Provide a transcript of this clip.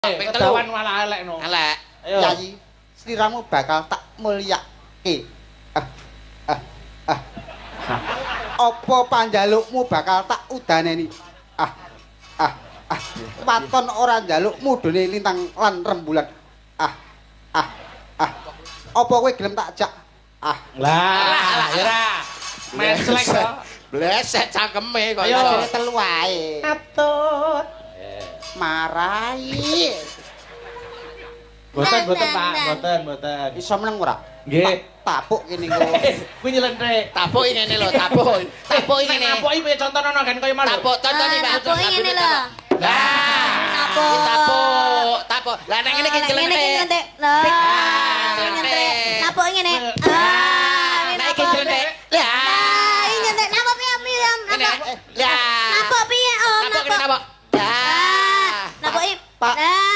Ping telu malah elek no. Elek. Ayo. Yayi, sliramu bakal tak mulyake. Ah, ah, ah. Apa panjalukmu bakal tak udaneni? Ah, ah, ah. Waton ora njaluk mudune lintang lan rembulan. Ah, ah, ah. Apa kowe gelem tak jak? Ah, Lah, ya ora. Menclek to. Blesek cangkeme kok. Ayo. Ajene telu wae. Atut. Marai. Boten, boten, Nang, Pak, nang. Boten, boten. Iso meneng ora? Nggih. Tapuk kene kok. Kuwi nyelentik. Tapuk ngene lho, tapuk. Tapuk Nek ngene. napoki piye, contohno kan kaya malu. Tapuk, contone, Pak. Napoki ngene lho. Lah, Napuk. Tapuk, tapuk. Lah, nek ngene iki Nek ngene iki nyelentik. nyelentik. Lah, nyelentik. Nyelentik. Napuk ngene. Ah, Nek iki nyelentik. Lah. Lah, ini nyelentik. Napuk piye, piye, Om? Ngene. Napuk. Lah. Napuk piye, Om? Napuk ngene, Napuk. napuk. Lah. Napoki. Pak. Lah.